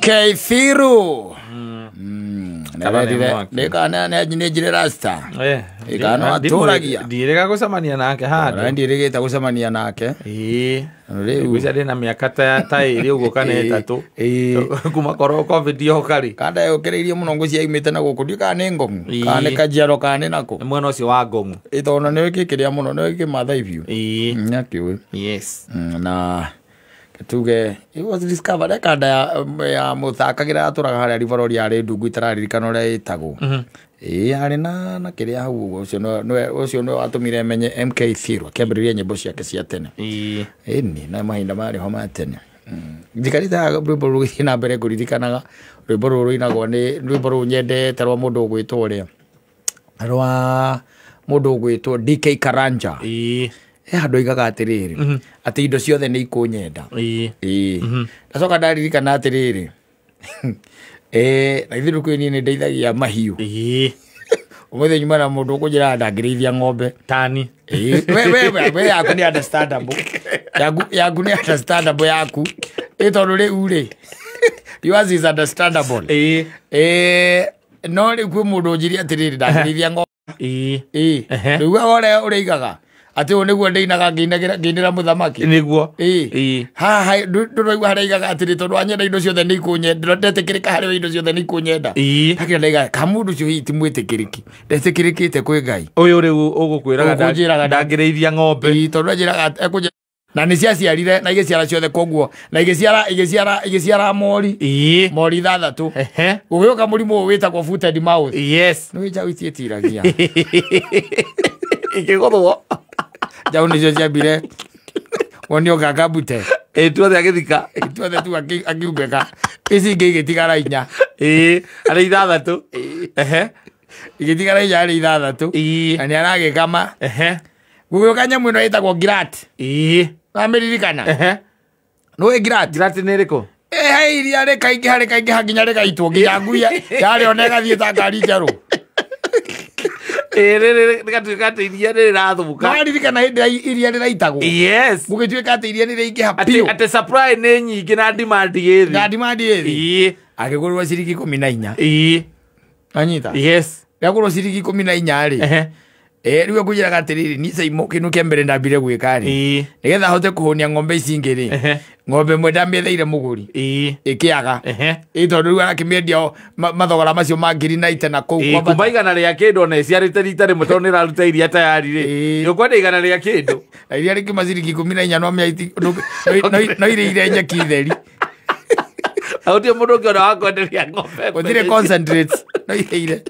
MK Thiru. Kana nĩ mwaki. Nä njire rasta. Eh. Kana atũragia. Ndirĩga gũcemania nake handũ. Ndirĩgĩte gũcemania nake. Ĩĩ. Rĩu Ngwĩciria ndĩna mĩaka ta 2 ũguo kana 3. Ĩĩ. Kuma korwo COVID yoka rĩ. Kanda yũkĩrĩirie mũno ngũ ciaumĩte na gũkũ, ndiũ kana nĩ ngong'u Ĩĩ. kana nĩ kajiaro kana nĩ nakũ. Nĩ mwena ũcio wa Ngong'u. Ĩ, tondũ nĩ kĩkĩrĩa mũno, nĩ kĩmathai biũ. Ĩĩ. Nĩakĩũĩ. Yes. Na tuge it was discovered e kanda ya mũthakagĩra yatũraga harĩa Riveroli, yarĩ ndungu, itararirikana ũrĩa ĩtagwo. Ĩĩ, harĩ na kĩrĩa hau ũguo, ũcio ũcio nĩwe watũmire menye MK Thiru akĩambĩrĩria nyĩmbo ciake cia tene. Ĩĩ. Ĩni na mahinda marĩ ho ma tene. Njikarĩte haha, rwĩmbo rũgĩthiĩ na mbere kũririkanaga rwĩmbo rũrũ rũinagwo nĩ rwĩmbo rũu nyendete rwa mũndũ ũgwĩtwo ũrĩa, rwa mũndũ ũgwĩtwo DK Karanja. Ĩĩ. He handũ oigaga atĩrĩrĩ, atĩ indo ciothe nĩ ikũnyenda. Ĩĩ. Ĩĩ, ndacoka ndaririkana atĩrĩrĩ, na ithuĩ kwĩ niĩ nĩ ndeithagia mahiũ. Ĩĩ. Ũmũthĩ nyuma na mũndũ ũkũnjĩraga ndangĩrĩithia ng'ombe. Tani. Ĩĩ, we yaku nĩ understandable, yaku nĩ understandable yaku, ĩ tondũ rĩu rĩ, yours is understandable. Ĩĩ. Ĩ, no rĩu kwĩ mũndũ ũnjirie atĩrĩrĩ, ndangĩrĩithia ng'ombe. Ĩĩ. Ĩĩ. Rĩu we ũrĩa ũrĩigaga atĩ ũũ nĩguo ndĩinaga ngĩinĩra mũthamaki. Nĩguo. Ĩĩ. Ĩĩ. Haha ndũraigua harĩa aigaga atĩrĩ, tondũ wanyenda indo ciothe nĩ ikũnyenda, ndetĩkĩrĩka harĩ we, indo ciothe nĩ ikũnyenda. Ĩĩ. Hakĩra ndaiga ka mũndũ ũcio hihi ti mwĩtĩkĩrĩki, ndetĩkĩrĩkĩte kwĩ Ngai. Ũyũ rĩu ũgũkwĩraga Ũkũnjĩraga ndangĩrĩithia ng'ombe. Ĩĩ, tondũ anjĩraga ekũnjĩra na nĩ ciaciarire na igĩciara ciothe, koguo na igĩciara mori. Ĩĩ. Mori 6. Ehe. Gũgĩũka mũrimũ ũyũ wĩtagwo foot and mouth. Yes. Nĩ njaũ itiĩtiragia. Ikĩgũthwo. Njaũ nĩcio ciambire wonio ngangabute. Ĩĩ, tuothe agĩthika. Tuothe tu akiumbĩka, ici ingĩ igĩtigara 4. Ĩĩ, arĩ 6. Ehe. Igĩtigara 4 arĩ 6. Ĩĩ. Na nĩ aragĩkama. Ehe. Gũgĩũka nyamũ ĩno ĩtagwo girat. Ĩĩ. Wamĩririkana? Ehe. Nĩũĩ girat? Ngirati nĩ ĩrĩkũ? Ĩ, he iria rĩkaingĩha rĩkaingĩha nginya rĩgaitwo, nginya ngui yarĩona ĩgathiĩ ta ngari njerũ. Ĩĩ, rĩrĩ rĩgatuĩka atĩ iria nĩ rĩrathũka. Nĩwaririkana hĩndĩ ĩrĩa iria rĩraitagwo? Yes. Gũgĩtuĩka atĩ iria nĩrĩaingĩha Atĩ biũ. atĩ supply nĩ nyingĩ na demand ĩ Na thĩ. demand ĩ thĩ. Ĩĩ. Akĩgũrĩrwo ciringi 14. Ĩĩ. Anyita. Yes. Rĩagũrwo ciringi 14 rĩ, Ehe. ĩ, rĩu ekũnjĩraga atĩrĩrĩ, niĩ Caimo, kĩndũ kĩa mbere ndambire gwĩka rĩ, Ĩĩ. nĩgetha hote kũhũnia ng'ombe ici ingĩ rĩ, Ehe. ng'ombe ĩmwe ndamĩetheire mũgũri. Ĩĩ. Ĩkĩaga. Ehe. Ĩ, tondũ rĩu arakĩmĩendia o mathogora macio ma ngiri na ite na kũu Ĩĩ, kwambata. kuma 100 rĩa kĩndũ ona ĩciarĩte rita rĩmwe tondũ nĩ ĩraruta iria tayari rĩ. Ĩĩ. Nĩ ũkwenda 100 rĩa kĩndũ. Na iria rĩkiuma ciringi 14, no mĩa no irĩire nyeki theri. Na gũtirĩ mũndũ ũngĩ ona wa kwenderia ng'ombe. Gũtirĩ concentrates, no irĩire.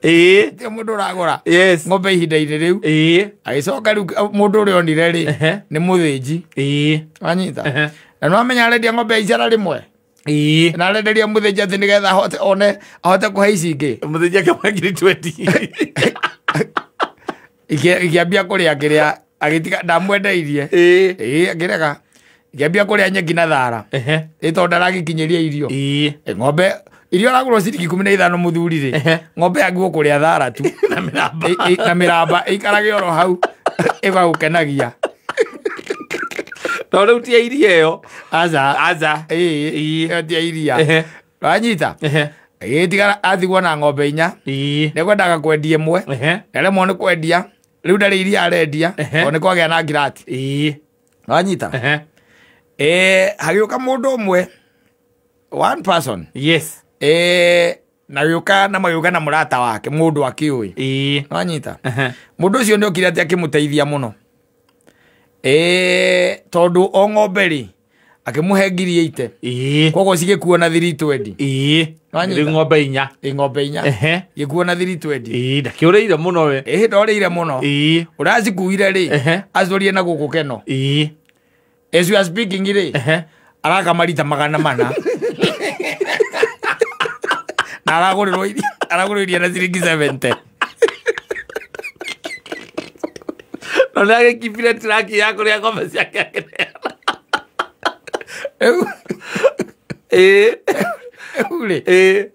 Ĩĩ. Gũtirĩ mũndũ ũragũra Yes. ng'ombe ihinda-inĩ rĩu. Ĩĩ. Agĩcoka rĩu mũndũ ũrĩa onire rĩ, Ehe. nĩ mũthĩnji. Ĩĩ. Wanyita? Ehe. Na nĩwamenya arendia ng'ombe ya icera rĩmwe. Ĩĩ. Na arenderia mũthĩnji atĩ nĩgetha ahote one ahote kũhe ici ingĩ. Mũthĩnji akĩmwe ngiri 20. Ikĩambia kũrĩa kĩrĩa, agĩtiga ndamwendeirie. Ĩĩ. Ĩĩ, akĩrega, ikĩambia kũrĩa nyeki na thara. Ehe. Ĩ, tondũ ndaragĩkinyĩria irio. Ĩĩ. Ĩ, ng'ombe irio aragũrwo ciringi 15 mũthuri rĩ, Ehe. ng'ombe yaku ũkũrĩa thara tu Na mĩramba. Ĩ, na mĩramba ĩikarage oro hau ĩgagũkenagia. Tondũ rĩu ti ya iria ĩyo. Aca. Aca. Ĩĩ, ĩyo ti ya iria. Ehe. Wanyita? Ehe. Ĩgĩtigara atigwo na ng'ombe 4. Ĩĩ. Nĩkwendaga kwendia ĩmwe. Ehe. Nĩaremwo nĩ kwendia, rĩu ndarĩ iria arendia. Ehe. Tondũ nĩ kwagĩa na ngirati. Ĩĩ. Wanyita? Ehe. Ĩ, hagĩũka mũndũ ũmwe, one person. Yes. Ĩ, na gĩũka na magĩũka na mũrata wake, mũndũ akĩũĩ. Ĩĩ. Wanyita? Ehe. Mũndũ ũcio nĩ okire atĩ akĩmũteithia mũno. Ĩ, tondũ o ng'ombe rĩ, akĩmũhe ngiri 80. Ĩĩ. Koguo cigĩkuo na 320. Ĩĩ. Wanyita? Rĩu ng'ombe 4. Ĩ, ng'ombe 4. Ehe. Gĩkuo na 320. Ĩĩ, ndakĩũrĩire mũno we. Ĩ, ndorĩire mũno. Ĩĩ. Ũracikuire rĩ, Ehe. acũrie na gũkũ keno. Ĩĩ. As we are speaking rĩ, Ehe. arakama rita 400 na aragũrĩrwo iria na ciringi 70. No nĩ agĩkibire tiraki ya kũrĩa ng'ombe ciake akĩneana. Rĩu Ĩĩ. rĩu rĩ, Ĩĩ.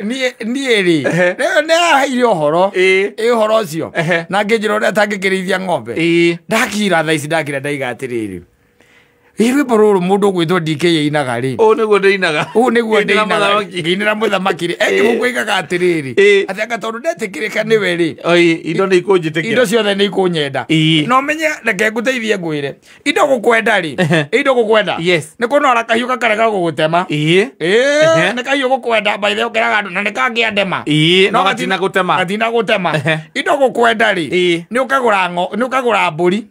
niĩ rĩ, Ehe. nĩ araheire ũhoro. Ĩĩ. Ĩ, ũhoro ũcio Ehe. na ngĩnjĩra ũrĩa atangĩkĩrĩithia ng'ombe. Ĩĩ. Ndakira thaa ici, ndakira ndaiga atĩrĩrĩ, Ĩ rwĩmbo rũrũ mũndũ ũgwĩtwo DK ainaga rĩ, Ũũ nĩguo ndĩinaga. Ũũ nĩguo Ngĩinĩra ndĩinaga mũthamaki. ngĩinĩra mũthamaki rĩ, ekĩmũkũigaga atĩrĩrĩ, atĩ anga tondũ ndetĩkĩrĩka nĩwe rĩ, Oi, indo nĩ ikũnjĩtĩkĩra. Indo ciothe nĩ ikũnyenda. No menye, reke ngũteithie ngwĩre, indo gũkwenda rĩ, indo gũkwenda, Yes. nĩ kũnora kahiũ gakarega gũgũtema. Ehe. Nĩ kahiũ gũkwenda, by the way, ũkĩraga andũ na nĩ kangĩa ndema. No gatina gũtema. Gatina gũtema. Indo gũkwenda rĩ, nĩ ũkagũra nĩ ũkagũra mbũri.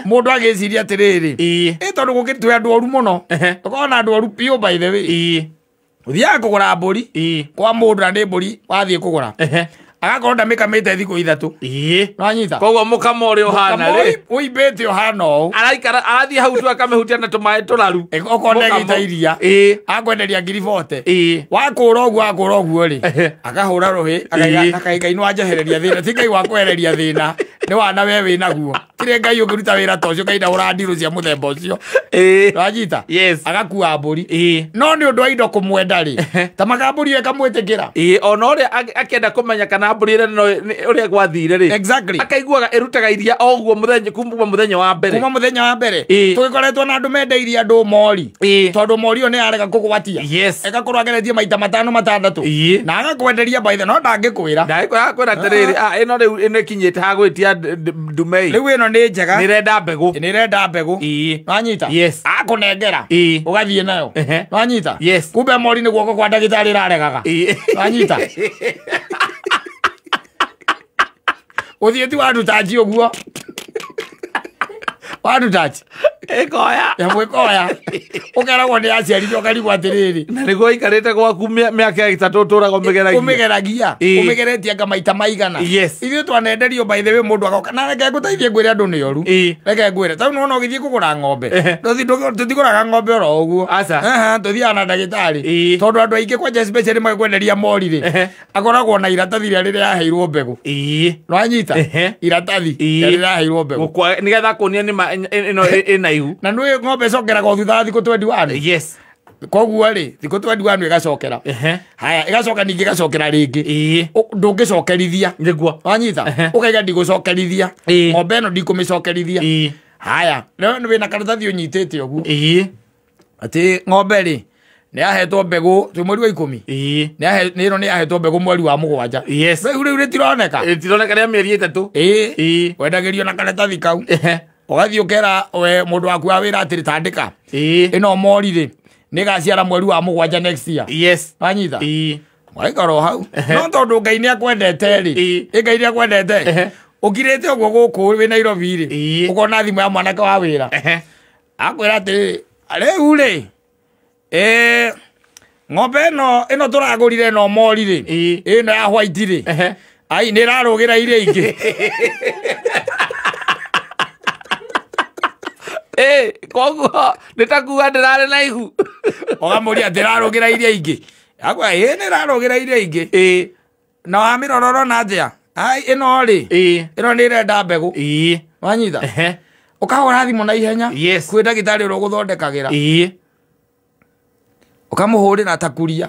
Mũndũ agĩciria atĩrĩrĩ, ĩ tondũ gũkĩtwĩ andũ oru mũno. Tũkoragwo na andũ oru biũ, by the way. Ũthiaga kũgũra mbũri kwa mũndũ, na nĩ mbũri wathiĩ kũgũra, agakorwo ndamĩkamĩte thikũ 3. Nĩwanyita? Koguo mũkamo ũrĩa ũhana rĩ, ũimbĩte ũhana ũũ. Araikara arathiĩ hau tu akamĩhutia na tũmaĩ tũraru. Okorwo ndegĩita iria, akwenderia ngiri 40. Wakũra ũguo, wakũra ũguo rĩ, akahũra rũhĩ, akaiga Ngai nĩwanjehereria thĩna. Ti Ngai wakwehereria thĩna, nĩ wana we wĩnaguo. Tirĩ Ngai ũngĩruta wĩra ta ũcio, Ngai ndahũra ndirũ cia mũthemba ũcio. Nĩwanyita? Yes. Agakua mbũri. No nĩ ũndũ wa indo kũmwenda rĩ, ta makambũri ĩyo ĩkamwĩtĩkĩra. Ona ũrĩa akĩenda kũmenya kana mbũri ĩrĩa no ũrĩa gwathire rĩ, Exactly. akaiguaga ĩrutaga iria o ũguo mũthenya, kuma mũthenya wa mbere. Kuma mũthenya wa mbere. Tũgĩkoretwo na andũ mendeirie andũ mori, tondũ mori ĩyo nĩ yarega kũgwatia. Yes. Ĩgakorwo ageretie maita 5 6. Na agakwenderia by the, no ndangĩkwĩra. Ndagĩkwĩra, akwĩra atĩrĩrĩ, ĩno rĩu ĩno ĩkinyĩte ha gwĩtia ndumei. Rĩu ĩno nĩ njega. Nĩrenda mbegũ. Nĩrenda mbegũ. Nĩwanyita? Yes. Akũnengera. Ũgathiĩ nayo. Nĩwanyita? Yes. Kumbe mori nĩ guoko kwa ndagĩtarĩ ĩraregaga. Nĩwanyita? Ũthiĩ ti wandutachi ũguo. Wandutachi. Ĩkoya. Nyamũ ĩkoya. Ũkeragwo nĩ aciari ũkarigwo atĩrĩrĩ. Na nĩguo ũikarĩte gwaku mĩaka 3 ũtũraga ũmĩgeragia. Ũmĩgeragia. Ũmĩgeretie anga maita maigana. Yes. Ithuĩ twanenderio, by the way, mũndũ agoka. Na reke ngũteithie ngwĩre andũ nĩ oru. Reke ngwĩre. Ta rĩu nĩwona ũgĩthiĩ kũgũra ng'ombe. Tũtigũraga ng'ombe oro ũguo. Aca. Tũthiaga na ndagĩtarĩ. Tondũ andũ aingĩ kwanja especially magĩkwenderia mori rĩ, akoragwo na iratathi rĩa rĩrĩa yaheirwo mbegũ. Nĩwanyita? Iratathi rĩa rĩrĩa yaheirwo mbegũ. Nĩgetha kuonia nĩ ma ĩno ĩna ihu. Na nĩũĩ ng'ombe ĩcokeraga o thutha wa thikũ 21. Yes. Koguo rĩ, thikũ 21 ĩgacokera. Haya, ĩgacoka ningĩ ĩgacokera rĩngĩ. Ndũngĩcokerithia. Nĩguo. Wanyita? Ũkaiga ndigũcokerithia. Ng'ombe ĩno ndikũmĩcokerithia. Haya, rĩu nĩ wĩna karatathi ũnyitĩte ũguo. Atĩ ng'ombe rĩ, nĩ yahetwo mbegũ twĩ mweri wa 10. Nĩ ĩno nĩ yahetwo mbegũ mweri wa 7. Yes. Rĩu rĩu rĩtironeka. Rĩtironeka rĩa mĩeri 3. Wendagĩrio na karatathi kau. Ũgathiĩ ũkera we mũndũ waku wa wĩra atĩrĩ, tandĩka. Ĩno mori rĩ, nĩ ĩgaciara mweri wa 7 next year. Yes. Wanyita? Waikara o hau. No tondũ Ngai nĩ akwendete rĩ, ĩ Ngai nĩ akwendete. Ũkirĩte ũguo gũkũ wĩ Nairobi rĩ, ũkona thimũ ya mwanake wa wĩra. Akwĩra atĩrĩrĩ, rĩu rĩ, ng'ombe ĩno tũragũrire ĩno mori rĩ, ĩno ya white rĩ, ai nĩ ĩrarũgĩra iria ingĩ. Koguo nĩ ta kuga ndĩrarĩ na ihu. Ũkamũria ndĩrarũgĩra iria ingĩ. Akwĩra ĩ nĩ ĩrarũgĩra iria ingĩ. Na wamĩrora ũrona atĩa? Ai ĩno rĩ, ĩno nĩ ĩrenda mbegũ. Wanyita? Ũkahũra thimũ na ihenya. Yes. Kwĩ ndagĩtarĩ ũrĩa ũgũthondekagĩra. Ũkamũhũrĩra ta kuria.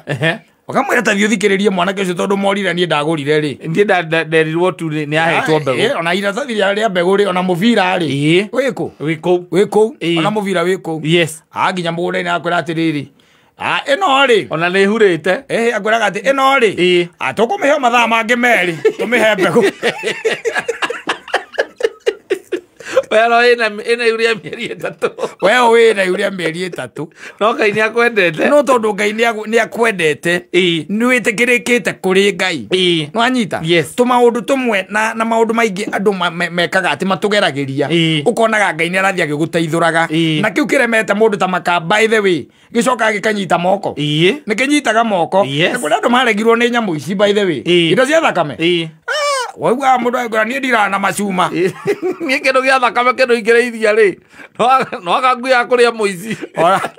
Ũkamwĩra ta thiĩ ũthikĩrĩrie mwanake ũcio tondũ morire niĩ ndagũrire rĩ. Niĩ nderirwo tu nĩ ahetwo mbegũ. Ona iratathi rĩa mbegũ rĩ, ona mũbira rĩ. Wĩ kũ? Wĩ kũu. Wĩ kũu. Ona mũbira wĩ kũu. Yes. Nginya mũgũnda-inĩ akwĩra atĩrĩrĩ, ĩno rĩ. Ona nĩ ĩhurĩte. Akwĩraga atĩ ĩno rĩ. Tũkũmĩhe mathaa mangĩ 2, tũmĩhe mbegũ. Wero ĩna ihu rĩa mĩeri 3. We wĩna ihu rĩa mĩeri 3. No Ngai nĩ akwendete. No tondũ Ngai nĩ akwendete, nĩ wĩtĩkĩrĩkĩte kũrĩ Ngai. Nĩwanyita? Yes. Tũmaũndũ tũmwe na maũndũ maingĩ andũ mekaga atĩ matũgeragĩria. Ũkonaga Ngai nĩ arathiĩ agĩgũteithũraga. Na kĩu kĩremete mũndũ ta maka, by the way, gĩcokaga gĩkanyita moko. Nĩ kĩnyitaga moko. Yes. Nĩ kũrĩ andũ maregirwo nĩ nyamũ ici, by the way. Indo cia thakame. Waugaga mũndũ agĩkwĩra niĩ ndiraga na macuma. Niĩ kĩndũ gĩa thakame kĩndũ ingĩrĩithia rĩ, no anga ngui ya kũrĩa mũici.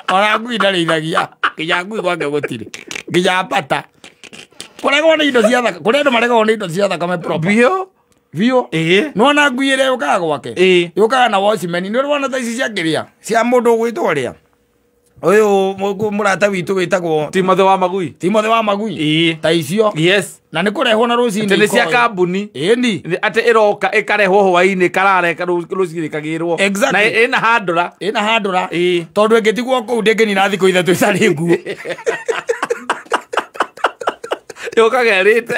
Ona ngui ndarĩithagia. Nginya ngui gwake gũtirĩ. Nginya mbata. Kũregwo nĩ indo cia thakame. Kũrĩ andũ maregagwo nĩ indo cia thakame proper. Biũ. Biũ. Nĩwona ngui ĩrĩa yũkaga gwake? Yũkaga na watchman. Nĩ ũrĩ wona ta ici cia kĩrĩa? Cia mũndũ ũgwĩtwo ũrĩa? Ũyũ mũrata witũ wĩtagwo Timothy wa Magui. Timothy wa Magui. Ta icio. Yes. Na nĩ kũrehwo na rũcinĩ Atĩ nĩ cia ikoyo. kambuni. Ĩni. Atĩ ĩroka ĩkarehwo hwaĩ-inĩ karara rũcinĩ ĩkagĩrwo. Exactly. Na ĩna handũra. Ĩna handũra. Ĩĩ. Tondũ ĩngĩtigwo kũu ndĩngĩnina thikũ ithatũ ĩtarĩ nguo. Yũkaga ĩrĩte.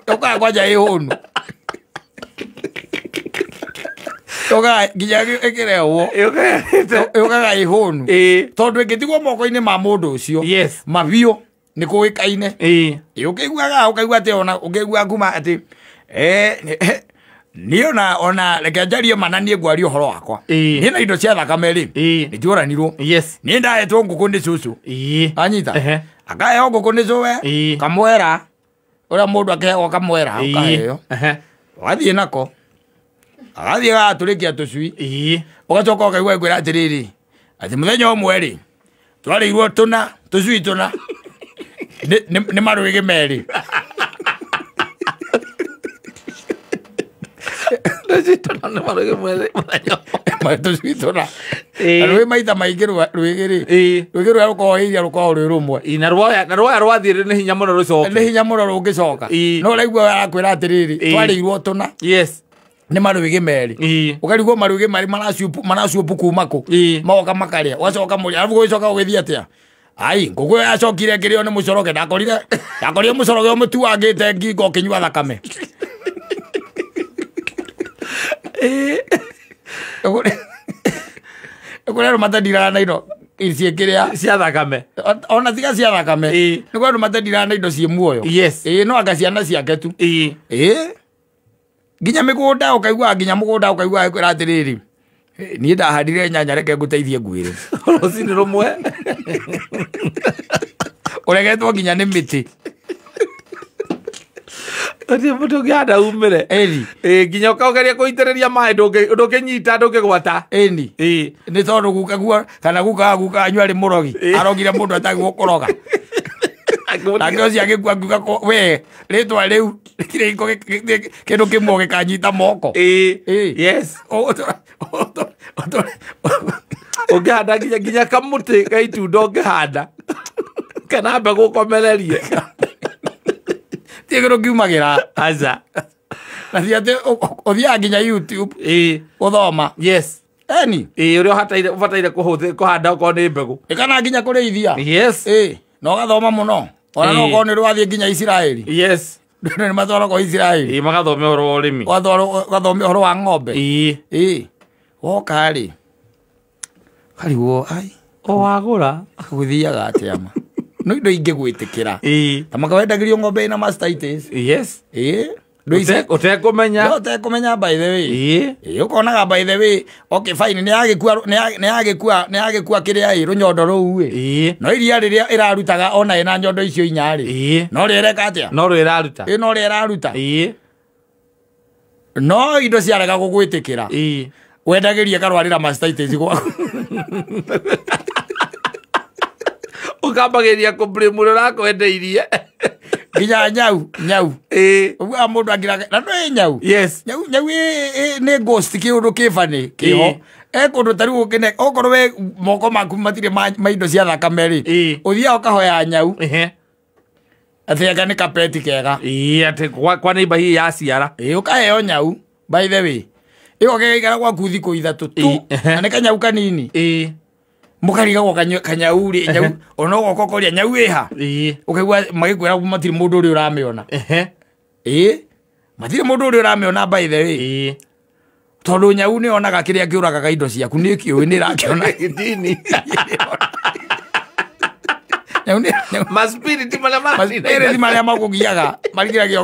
Yũkaga kwanja ĩ hũnu. Yũkaga nginya ĩkĩrehwo. Yũkaga ĩrĩte. Yũkaga ĩ hũnu. Ĩĩ. Tondũ ĩngĩtigwo moko-inĩ ma mũndũ ũcio. Yes. Mabiũ nĩ kũĩkaine. Ĩĩ. Ĩ ũkĩiguaga ũkaigua atĩ ona ũkĩigua kuma atĩ niĩ ona reke njarie mana niĩ ngwaria ũhoro wakwa. Ĩĩ. Niĩ na indo cia thakame rĩ. Ĩĩ. Nĩ njiũranirwo. Yes. Niĩ ndahetwo ngũkũ nĩ cũcũ. Ĩĩ. Anyita. Ehe. Akaheo ngũkũ nĩ cũwe. Ĩĩ. Kamwera. Ũrĩa mũndũ akĩheagwo kamwera Ĩĩ. ũkaheo. Ehe. Ũgathiĩ nako. Agathiĩ agatũrĩkia tũcui. Ĩĩ. Ũgacoka ũkaigua ĩkwĩra atĩrĩrĩ. Atĩ mũthenya ũmwe rĩ. Twarĩirwo tũna tũcui tũna. Nĩ marwĩgĩ merĩ. Tũcui tũna nĩ marwĩgĩ merĩ mũthenya ũmwe. Tũcui tũna. Ĩĩ. Na rwĩ maita maingĩ rwĩgĩ rĩ. Ĩĩ. Rwĩgĩ rũrĩa rũkoragwo ĩria rũkoragwo rwĩ rũmwe. Ĩĩ, na rwoya rwathiĩ nĩ hinya mũno rũcoke. Nĩ hinya mũno rũngĩcoka. Ĩĩ. No ũraigua arakwĩra atĩrĩrĩ, Ĩĩ. twarĩirwo tũna. Yes. Nĩ marwĩgĩ merĩ. Ĩĩ. Ũkarigwo marwĩgĩ marĩ maracupu kuma kũ. Ĩĩ. Magoka makarĩa. Ũgacoka mũrĩa. Arabu gũgĩcoka gũgĩthiĩ atĩa? Ai, ngũkũ ĩyo yacokire ĩkĩrĩo nĩ mũcoroge. Ndakorire mũcoroge ũmũtuangĩte ngingo ũkĩnyua thakame. Ĩĩ. Nĩ kũrĩ andũ matendiraga na indo ciĩkĩrĩa. Cia thakame. Ona tiga cia thakame. Ĩĩ. Nĩ kũrĩ andũ matendiraga na indo ciĩ muoyo. Yes. Ĩĩ, no anga ciana ciake tu. Ĩĩ. Ĩĩ. Nginya mĩgũnda ũkaigua nginya mũgũnda ũkaigua ĩkwĩra atĩrĩrĩ. Niĩ ndahandire nyanya reke ngũteithie nguĩre. Rũcinĩ rũmwe. Ũregetwo nginya nĩ mĩtĩ. Gũtirĩ mũtĩ ũngĩhanda umĩre. Ĩni. Ĩĩ, nginya ũkageria kũitĩrĩria maĩ ndũngĩnyita ndũngĩgwata. Ĩni. Ĩĩ. Nĩ tondũ guka guo kana guka wa guka anyu arĩ mũrogi. Ĩĩ. Arogire mũndũ etagwo kũroga. Nake ũcio agĩkua akiuga we rĩtwa rĩu rĩtirĩ hingo kĩndũ kĩmwe gĩkanyita moko. Ĩĩ. Ĩĩ. Yes. Ũngĩhanda nginya kamũtĩ ga itunda ũngĩhanda. Kana mbegũ ũkomererie. Ti kĩndũ kiumagĩra. Aca. Na ti atĩ ũthiaga nginya YouTube Ĩĩ. gũthoma. Yes. Eni. Ĩĩ, ũrĩa ũbataire kũhanda okorwo nĩ mbegũ. Ĩ kana nginya kũrĩithia. Yes. Ĩĩ, na ũgathoma mũno. Ona no Ĩĩ. ũkorwo nĩ rwathiĩ nginya Isiraeli. Yes. Nĩ matwaragwo Isiraeli. Ĩĩ, magathome ũhoro wa ũrĩmi. Ũgathome ũhoro wa ng'ombe. Ĩĩ. Ĩĩ. Woka rĩ. Karigwo ai. O wagũra. Gũthiaga atĩa ma. No indo ingĩgwĩtĩkĩra. Ĩĩ. Ta makawendagĩrio ng'ombe ĩna mastitis. Yes. Ĩĩ. Ũtekũmenya. No ũtekũmenya by the way. Ĩĩ. Ĩĩ, ũkonaga by the way. Okay fine, nĩ yagĩkua kĩrĩa ĩ rũnyondo rũu ĩ. Ĩĩ. No iria rĩrĩa ĩrarutaga ona ĩna nyondo icio inya rĩ. Ĩĩ. No rĩreka atĩa? No rĩraruta. Ĩĩ, no rĩraruta. Ĩĩ. No indo ciarega gũgwĩtĩkĩra. Ĩĩ. Wendagĩrie karwarĩra mastitis gwaku. Ũkambagĩrĩria kũ-blame ũrĩa ũrakwendeirie. Nginya nyau, nyau. Ĩĩ. Ũguo mũndũ angiraga na ndũĩ nyau. Yes. Nyau, nyau nĩ ghost kĩũndũ kĩbani kĩho. Ĩĩ. E kũndũ ta rĩu ũkĩne okorwo we moko maku matirĩ ma indo cia thakame rĩ. Ĩĩ. Ũthiaga ũkahoya nyau. Ehe. Atĩ anga nĩ kapeti kega. Ĩĩ, atĩ kwa neighbor hihi yaciara. Ĩĩ, ũkaheo nyau by the way. Ĩyo gĩgaikara gwaku thikũ ithatũ tu. Ĩĩ, ehe. Na nĩ kanyau kanini. Ĩĩ. Mũkarigagwo kanyau rĩ, nyau ona ũgoka ũkoria nyau ĩha. Ĩĩ. Ũkaigua magĩkwĩra matirĩ mũndũ ũrĩa ũramĩona. Ehe. Ĩĩ. Matirĩ mũndũ ũrĩa ũramĩona by the way. Ĩĩ. Tondũ nyau nĩ yonaga kĩrĩa kĩũragaga indo ciaku nĩ kĩũĩ nĩ ĩrakĩona. Ndini. Nyau nĩ nyau Maspiriti marĩa maranina. maspiriti marĩa makũgiaga marigiragia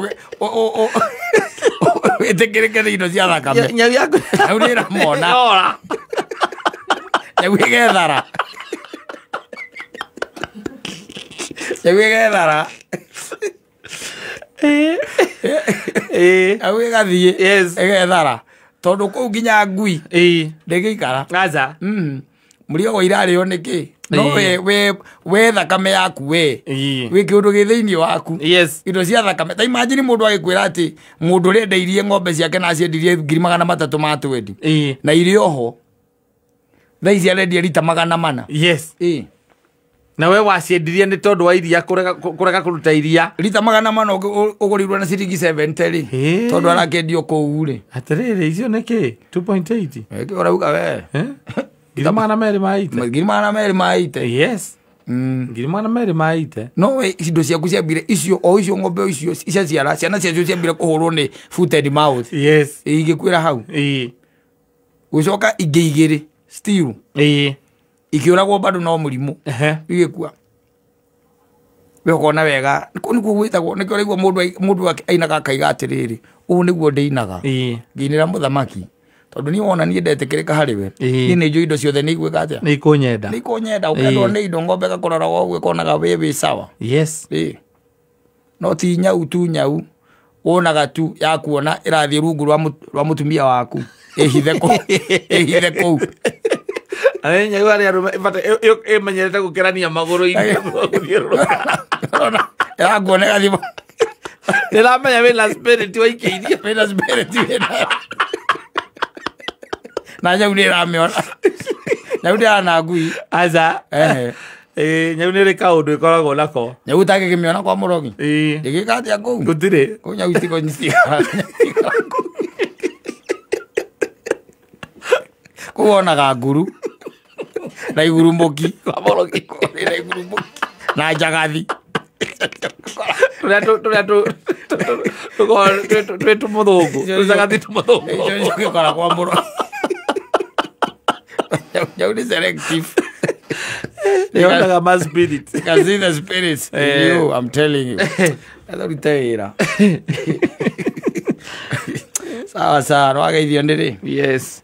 wĩtĩkĩrĩke nĩ indo cia thakame. Nyau yaku. Nyau nĩ ĩramona. Yora. Nyau ĩgethara. Nyau ĩgethara. Ĩĩ. Ĩĩ. Nyau ĩgathiĩ. Yes. Ĩgethara. Tondũ kũu nginya ngui Ĩĩ. ndĩngĩikara. Aca. Mũrigo irarĩo nĩkĩ? No Ĩĩ. we thakame yaku we. Ĩĩ. Wĩ kĩũndũ gĩ thĩinĩ waku. Yes. Indo cia thakame. Ta imagine mũndũ agĩkwĩra atĩ mũndũ ũrĩa endeirie ng'ombe ciake na aciendirie 320,000 ma twendi. Ĩĩ. Na irĩ oho. Thaa ici arendia rita 400. Yes. Ĩĩ. Na we waciendirie nĩ tondũ wa iria kũrega kũruta iria. Rita 400 ũgũrirwo na ciringi 70 rĩ, Ĩĩ. tondũ arakĩendio kũu rĩ. Atĩrĩrĩ, icio nĩ kĩ 2.8? Ĩkĩ ũrauga we? Eh? 200,000 ma ite. 200,000 ma ite. Yes. 200,000 ma ite. No we indo ciaku ciambire icio o icio ng'ombe icio ciaciara ciana ciacio ciambire kũhũrwo nĩ foot and mouth. Yes. Igĩkuĩra hau. Ĩĩ. Gũcoka ingĩ igĩrĩ still Ĩĩ. ikĩũragwo bado no mũrimũ. Ehe. Igĩkua. We ũkona wega kũu nĩkuo gwĩtagwo nĩkĩo ũraigua mũndũ ainaga akaiga atĩrĩrĩ, ũũ nĩguo ndĩinaga Ĩĩ. ngĩinĩra mũthamaki tondũ niĩ wona niĩ ndetĩkĩrĩka harĩ we. Ĩĩ. Niĩ nĩ njũĩ indo ciothe nĩ igwĩka atĩa. Nĩ ikũnyenda. Nĩ ikũnyenda. Ũkendwo nĩ indo, ng'ombe ĩgakũrora ũguo ĩkonaga wĩ wĩ sawa. Yes. Ĩĩ. No ti nyau tu, nyau wonaga tu ya kuona ĩrathiĩ rungu rwa mũtumia waku ĩhithe kũu, ĩhithe kũu. Arĩa nyau arĩa arũme ĩmenyerete gũkĩrania magũrũ-inĩ gũthiũrũrũka. Ũrona, ĩrakuona ĩgathiĩ. Nĩramenya wĩna spirit waikĩirie. Wĩna spirit wĩnayo. Na nyau nĩ ĩramĩona, nyau ndĩrana ngui. Aca. Ehe. Ĩĩ, nyau nĩ ĩrĩ kaũndũ ĩkoragwo nako. Nyau ũtangĩkĩmĩona kwa mũrogi Ĩĩ. ĩgĩka atĩa kũu? Gũtirĩ. Kũu nyau itigara kũu, wonaga nguru na igurumũki. Kwa mũrogi. Na igurumũki na njagathi. Tũrĩa tũrĩa tũkoragwo twĩ tũmũthũngũ, tũcagathi tũmũthũngũ. Icio nĩcio ũgĩkora kwa mũrogi. Nyau nĩ selective. Nĩyonaga ma spirit. You can see the spirits in you, I'm telling you. Etha ũrute wĩra. Sawa sawa, nĩwageithio nĩ rĩ? Yes.